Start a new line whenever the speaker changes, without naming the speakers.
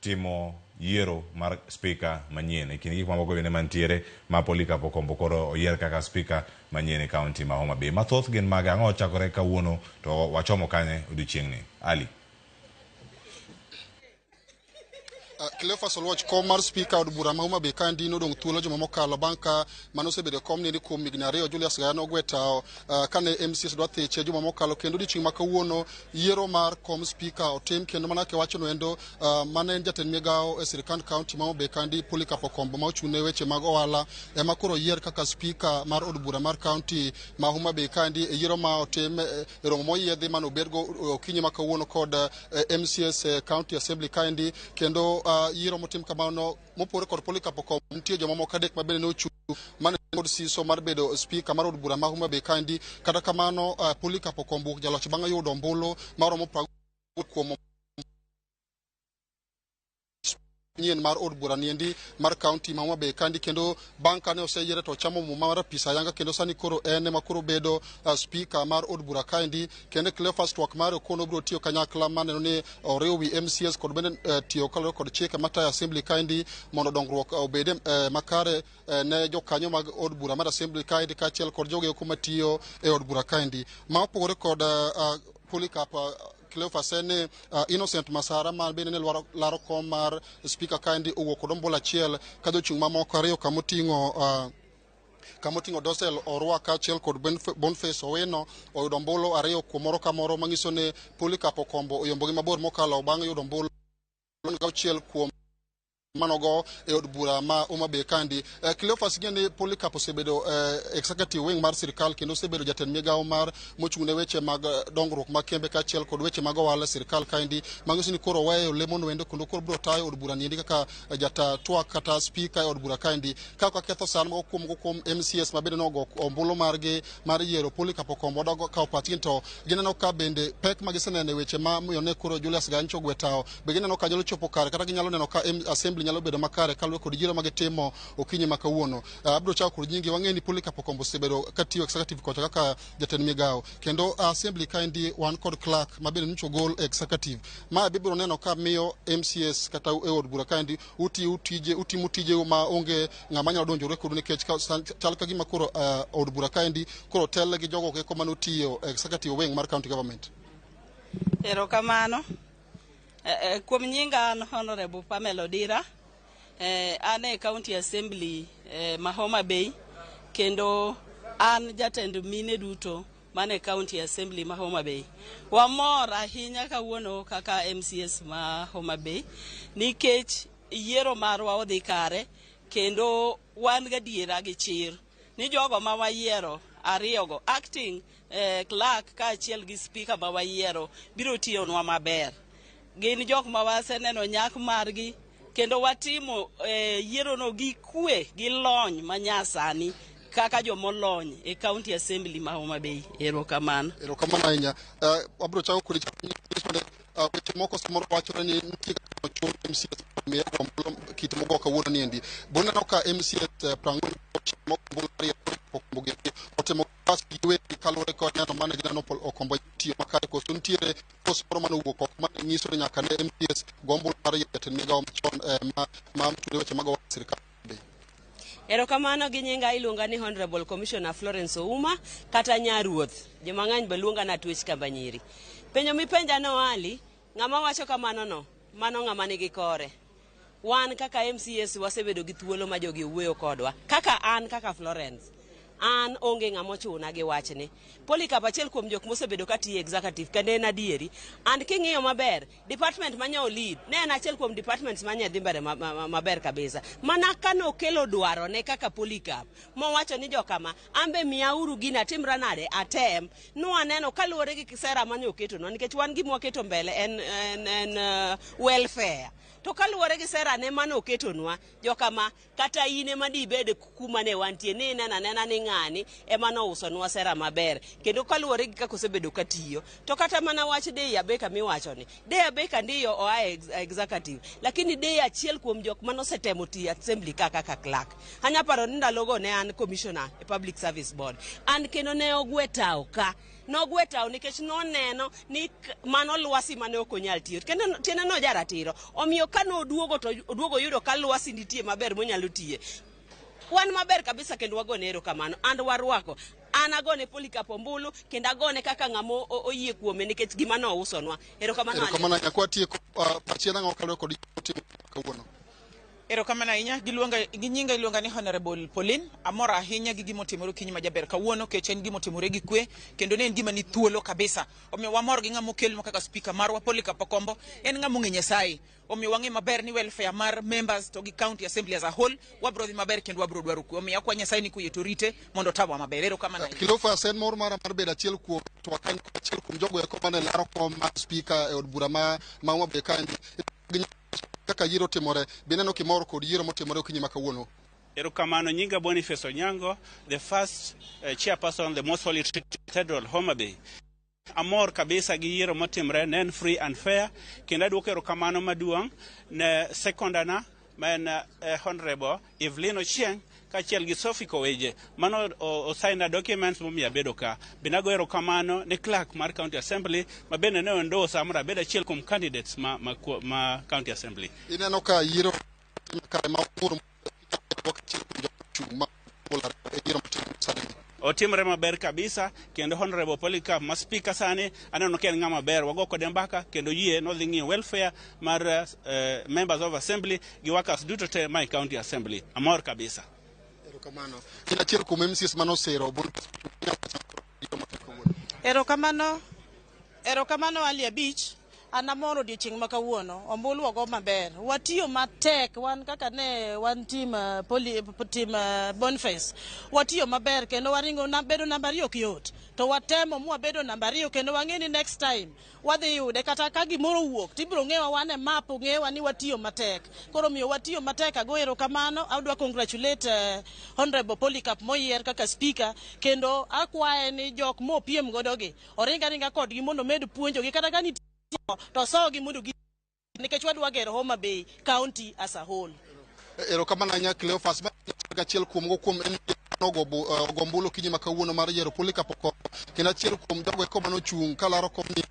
timo yiero mar spika manyien. E kind gik mamoko bende mantiere ma Polycarp Okombo koro oyier kaka spika manyien e kaunti ma Homa Bay. Mathoth gin mage ang'o chakore kawuono to wachomo kanye odiochieng'ni? Ali.
Cleophas Oluoch, kom mar spika od bura ma Homa Bay kaendi nodong' thuolo juma mokalo bang' ka mane osebedo e kom niendi kuom higni ariyo Julius Gaya nogwe tawo kane MCS dwa thiche juma mokalo kendo odiochieng' ma kawuono yiero mar kom spika otim kendo mana kaka iwacho noendo mane en jatend migawo e sirikand kaunti ma Homa Bay kaendi Polycarp Okombo ma ochung' ne weche mag ohala ema koro oyier kaka spika mar od bura mar kaunti ma Homa Bay kaendi e yiero ma otim e romo moyiedhi mane obedgo okinyi ma kawuono kod MCS County Assembly kaendi kendo yiero motim kamano mopore kod Polycarp Okombo nitie jomamoko adek ma bende ne ochung' mane kod siso mar bedo spika mar od bura ma Homa Bay kaendi. Kata kamano Polycarp Okombo jaloch bang' yudo ombulu maromo 40 kuom nyien mar od bura niendi mar kaunti ma Homa Bay kaendi kendo bang' kane oseyiere to ochamo muma mar apis ayanga kendo sani koro en ema koro bedo spika mar od bura kaendi. Kendo Cleophas twak mare okono obiro tiyo kanyakla maneno ni oriwo wi MCS kod bende tiyo kaluwore kod chike matayo assembly kaendi mondo dongruok obed makare ne jokanyo mag od bura mar assembly kaendi kaachiel kod jogo eko matiyo e od bura kaendi. Ma opogore kod Polycarp Cleophas en ni Innocent Masara ma bende ne laro kom mar spika kaendi owuok kod ombulu achiel ka jochung' mamoko ariyo kamoting'o Dosel Orwa kaachiel kod Boniface Owino oyudo ombulu ariyo kuom moro ka moro manyiso ni Polycarp Okombo oyombogi mabor mokalo bang' yudo ombulu 6 kuom manogo e od bura ma Homa Bay kaendi. Cleophas ing'e ni Polycarp osebedo executive wing mar sirikal kendo osebedo jatend migawo mar mochung' ne weche mag dongruok mag kembe kaachiel kod weche mag ohala e sirikal kaendi manyiso ni koro oweyo lemo noendo kendo koro biro tayo od bura niendi kaka jata twak kata spika e od bura kaendi. Ka ok aketho san moko kuom MCS ma bende nogo ombulu margi mar yiero Polycarp Okombo wadok kawo pachgi to gineno ka bende pek ma giseneno e weche ma miyo ne koro Julius Gancho ogwe tawo be gineno ka nyalo chopo kare kata ginyalo neno ka assembly nyalo bedo makare kaluwore kod yiero ma gitimo okinyi ma kawuono. Abiro chako kod nyingi wang'eyo ni Polycarp Okombo osebedo katiyo executive kocha kaka jatend migawo kendo assembly kaendi wan kod clerk ma bende nyocha ogol e executive. Ma bibiro neno ka miyo MCS kata e od bura kaendi utiyo tije utimo tijeu ma onge ng'ama nyalo donjore kodu nikech chal ka gima koro od bura kaendi koro tel gi jogo eko mane otiyo executive wing mar county government.
Erokamano. Kuom nyinga an Honorable Pamela Odira. An e County Assembly ma Homa Bay kendo an jatend mine duto mane County Assembly ma Homa Bay. Wamor ahinya kawuono kaka MCS ma Homa Bay nikech yiero marwa odhi kare kendo wan gadiera gi chir ni jogo ma wayiero ariyogo acting clerk kaachiel gi speaker ma wayiero biro tiyonwa maber. Gin jok ma waseneno nyak margi kendo watimo yierono gi kwe gi lony manyasani kaka jomolony e County Assembly ma Homa Bay. Erokamano.
Erokamano ahinya. Abiro chako kodi weche moko samoro wachore ni nitie kaka ochun MCS miyo ombulu kit mogo kawuono niendi. Boneno ka MCS 46 mogo ombulu ariyo Okombo gi otemo pas giwegi kaluwore kod neno mane gineno Okombo tiyo makare koso nitiere koso moro mane owuok oko mane nyiso ni nyaka ne MCS go ombulu mar jatend migawo machon ma mochung' ne weche mag ohala e sirikal.
Erokamano gi nyinga iluonga ni Honorable Commissioner Florence Ouma kata Nyaruoth. Joma ng'eny be luonga na Twech Kambanyiri. Penjo mipenja no Ali, ng'ama wacho kamano no, mano ng'ama nigi kore. Wan kaka MCS wasebedo gi thuolo ma jogi owuoyo kodwa. Kaka an kaka Florence, an onge ng'ama ochuna gi wachni. Polycarp achiel kuom jok mosebedo ka tiyo executive kendo en adieri. And king'iyo maber, department manye lead ne en achiel kuom departments manye dhi mbele maber kabisa. Mana kanokelo dwaro ne kaka Polycarp, mowacho ni jokama, ambe miyauru gini atimra nade, atem. Nwaneno kaluwore gi sera mane oketonwa, nikech wan gima waketo mbele en welfare. To kaluwore gi sera ne mane oketonwa, jokama, kata in ema dibed kuma ne wantie, ni ineno anena ni ng'ani ema nousonwa sera maber kendo kaluwore gi kaka osebedo ka tiyo. To kata mana wach Deya Baker miwachoni, Deya Baker ndiyo oa e executive, lakini Deya achiel kuom jok manosetemo tiyo assembly ka kaka clerk. Anya paro ni ndalogo ne an commissioner e Public Service Board. An kendo ne ogwe tawo ka. Nogwe tawo nikech noneno ni mano lwasi mane ok onyal tiyo. Kendo tiende no jaratiro. Omiyo ka noduogo to oduogo yudo ka lwasi nitie maber monyalo tiye. Wan maber kabisa kendo wagone erokamano. And warwako. An agone Polycarp ombulu kendo agone kaka ng'ama oyie kuome nikech gima nousonwa. Erokamano.
Erokamano ahinya. Kwatieko, pachi en ang'o kaluwore kod yiero motimo kawuono?
Erokamano ahinya. Giluonga gi nyinga iluonga ni Honorable Pauline. Amor ahinya gi gima otimore okinyi ma jaber kawuono kech en gima otimore gi kwe kendo ne en gima ni thuolo kabisa. Omiyo wamor gi ng'ama okelnwa kaka speaker marwa Polycarp Okombo. En ng'ama ong'e Nyasaye. Omiyo wang'e maber ni welfare mar members to gi county assembly as a whole wabro dhi maber kendo wabro dwaro kwe. Omiyo akwa Nyasaye ni koyie to rite mondo otawa maber. Erokamano ahinya.
Cleophas, en mor mara mar bedo achiel kuom twak achiel kuom jogo eko mane laro kom mar speaker e od bura ma Homa Bay kaendi. Kaka yiero timore, bineno kimor kod yiero motimore okinyi ma kawuono?
Erokamano, nyinga Boniface Onyango, the first chairperson, the Most Holy Trinity Cathedral, Homa Bay. Amor kabisa gi yiero motimre, ne en free and fair, kendo aduoko erokamano maduong' ne sekondana ma en Honorable Evelyn Ochieng' kaachiel gi Sophie Koweje mano osaina documents momiyo abedo ka. Bende ago erokamano ne clerk mar County Assembly ma bende ne endorse mondo abed achiel kuom candidates ma County Assembly.
Ineno ka yiero kare ma ong'ur achiel kuom jochung' ma e yiero motimore sani.
Otimre maber kabisa kendo Honorable Polycarp ma speaker sani aneno ka en ng'ama ber, wago kode mbaka kendo yie nodhi ng'iyo welfare mar members of assembly gi workers duto te ma e County Assembly. Amor kabisa.
Erokamano. In achiel kuom MCAs manosero
Erokamano, erokamano Ali Abich. An amor odiochieng' ma kawuono. Ombulu ogo maber. Watiyo matek wan kaka ne wan team poli, team Boniface. Watiyo maber kendo waringo na, bedo namba ariyo ok yot. To watemo mwabedo namba ariyo kendo wang'e ni next time wadhi yude kata ka gimoro owuok tibiro ng'ewa wan e map ng'ewa ni watiyo matek. Koro omiyo watiyo matek ago erokamano. Adwa congratulate Honorable Polycarp moyier kaka speaker kendo akwaye ni jok mopiem godo gi oring aringa kodgi mondo omed puonjogi kata ka nitie to sogi mondo gi nikech wadwa gero Homa Bay County as a whole.
Erokamano ahinya Cleophas. Achiel kuom go kuom ogo ombulu okinyi ma kawuono mar yiero Polycarp Okombo kendo achiel kuom jogo eko manochung' kalaro kom ni